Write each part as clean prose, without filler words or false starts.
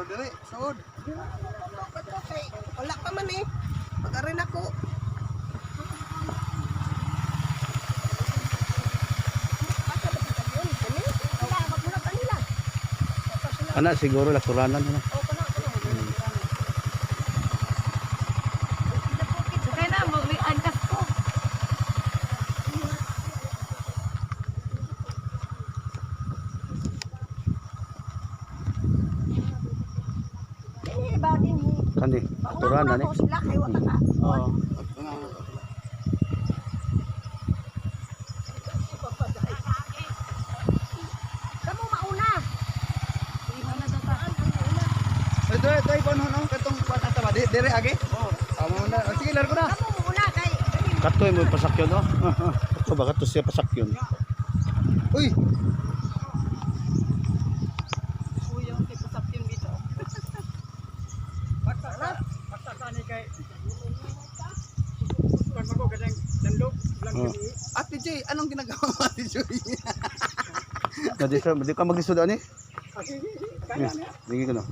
Dili, suod. Bato kay wala pa man eh. Pag-arin ako. Asa ba kita yun? Kani? Wala, magmula kanila. Ana siguro lakuranan na. O, kana, kana. Kaya na, mag-angkas ko. Dini ba dinhi? Kani, Mauna aturanan na eh. ko sila kay wala ka. Oo. Kamo mauna. Ito, ito, ito, no, no, katong kuan ata ba? Dire agi? Oo. Amo na. Oh, sige, largo na. Kamo mauna kay Katoy mo pasakyon no. Kato ba kato siya pasakyon. Uy, Kuya, kay pasapin dito. Oh. Ate Joy, anong ginagawa mo, Ate Joy? Na di ka di ka maglisod ani. Sige ko no.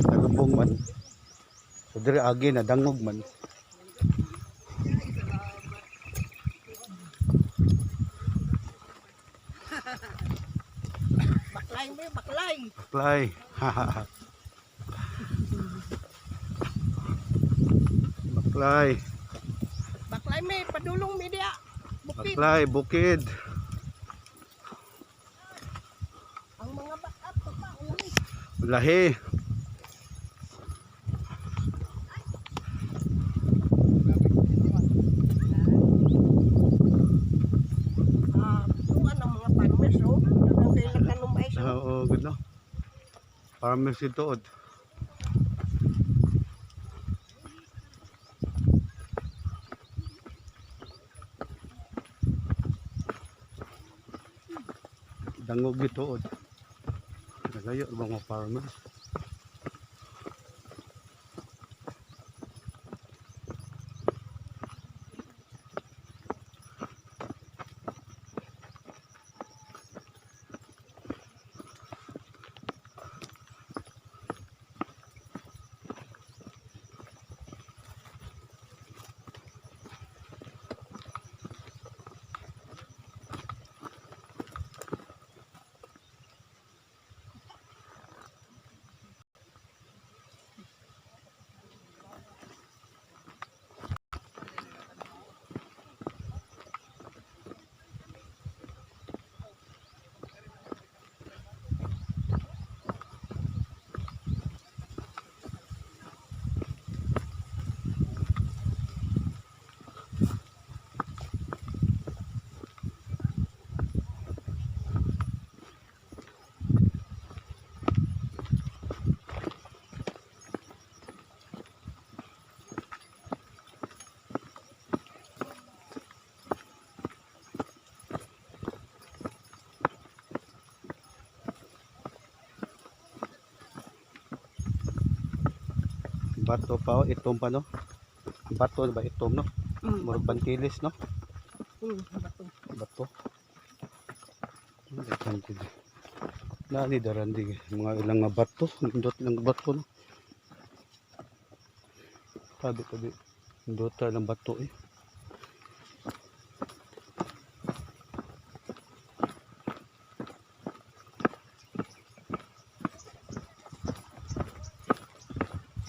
Nagubong man. So dire agi na dangog man. Baklay mo, baklay. Apply. Baklay. Baklay may padulong media. Bukid. Baklay, bukid. Ang mga backup pa pa uli. Lahi. Ah, tuan ang mga farmers oh. Daghang kay nagtanom ay so. Oo, good no. Farmers ito. Dangog gituod. Nagayo ang mga farmers. Bato pa oh, itom pa no. Ang bato ba itom no? Murag bantilis no. Bato. Bato. Daghan gid. Nani darandi mga ilang nga bato, nindot lang bato no. Tabi tabi. Nindot lang bato eh.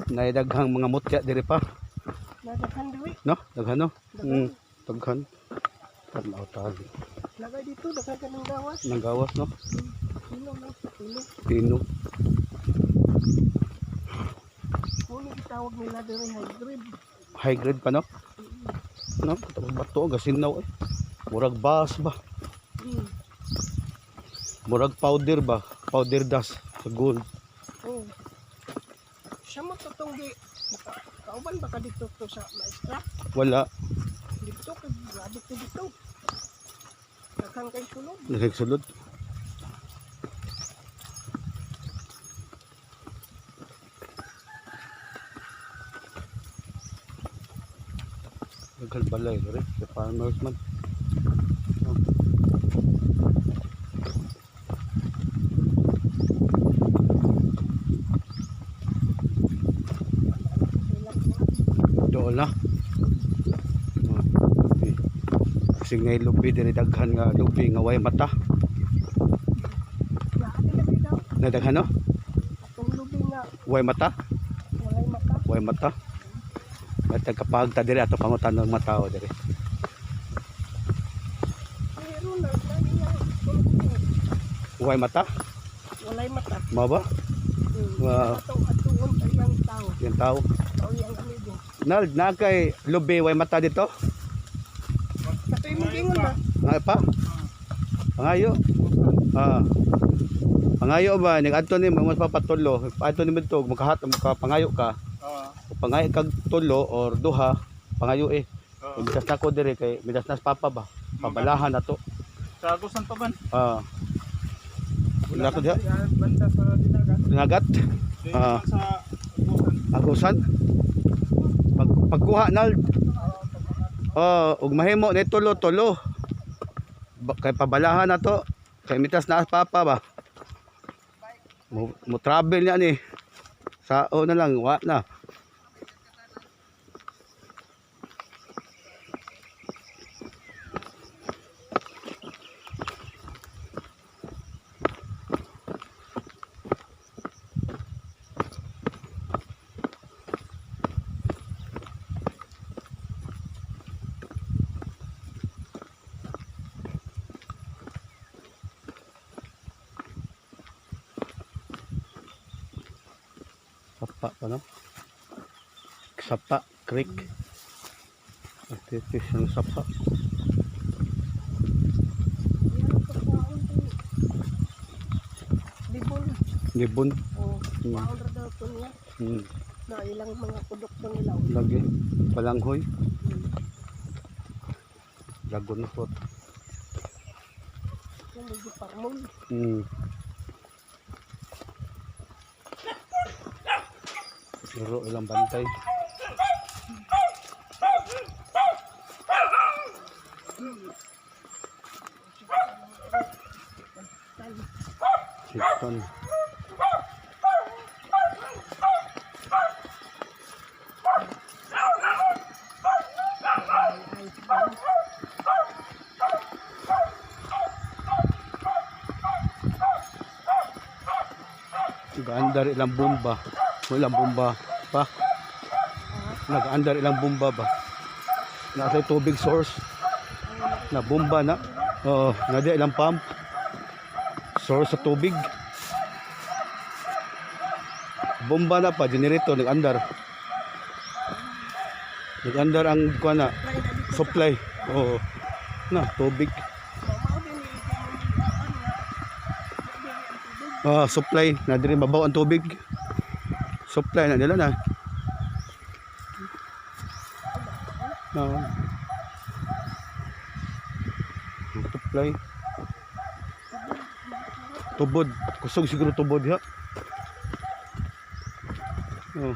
Naidaghang mga mutya diri pa, Nadaghan duwi. no? Daghan no? Daghan. Tanaw tali. Lagay dito daghan ka ng gawas. Nang gawas no? Pino lang, pino. Pino. Muna gitawag nila diri high grade. High grade pa no? No, katong bato gasinaw eh. Murag bas ba? Murag powder ba? Powder dust sa gold. Oh. Siya mo totong gi kauban ba ka dito to sa maestra? Wala. Dito kay grabe to dito. Daghang kay sulod. Nagsulod. Daghan balay diri sa farmers man. Oh. Doon na. Oh. Okay. Kasi ngay lubi diri daghan nga lubi nga way mata. Grabe na daw. Na daghan no? Atong lubi nga Way mata. walay mata. Way mata. At kapag ta diri ato pangutan ng mata o diri. Pero na niya sulod. Way mata? Walay mata. Mao ba? Wow. Ato atuon sa iyang tao. Yan tao. Tao iyang amigo. Nald na kay lubi way mata dito? Kato imong gingon ba? Nga pa? Pangayo. Ah. Pangayo ba ning adto ni mo mas papatulo. Adto ni midto makahat makapangayo ka. Oo. Pangayo kag tulo or duha, pangayo eh. Oo. Midas na ko diri kay midas na sa papa ba. Pabalahan na to. Sa Agusan pa man. Ah. Wala ko diha. Banda sa Dinagat. Dinagat. Dito Ah. sa Agusan. Agusan. Pag pagkuha na. Oh, ug mahimo ni tulo-tulo. Kay pabalahan na to. Kay mitas na papa ba. Mo travel niya ni. Sao na lang, wa na. Sapa pa no? Sapa Creek. Atitis ang sapa. Iyang pagkaon to. Libon. Libon. Oh, paon ra daw to niya. Na ilang mga produkto nila. oh. Lagi. Palanghoy. Dragon fruit. Yung medyo parmol. Pero ilang bantay. Chicken. Nag-aandar ilang bomba. Ilang bomba pa. Nag-aandar ilang bomba ba. Nasa tubig source. Na bomba na. Oo, na di ilang pump. Source sa tubig. Bomba na pa, generator nag-andar. Nag-andar ang kuha na, supply. Oo. Na, tubig. Ah, supply na diri mabaw ang tubig. Supply na nila na. Na. Supply. Tubod, kusog siguro tubod ha. Oh.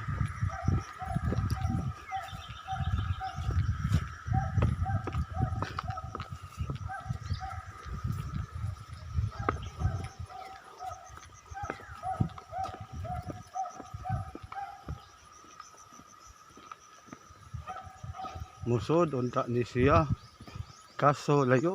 Musod unta ni siya. Kaso layo.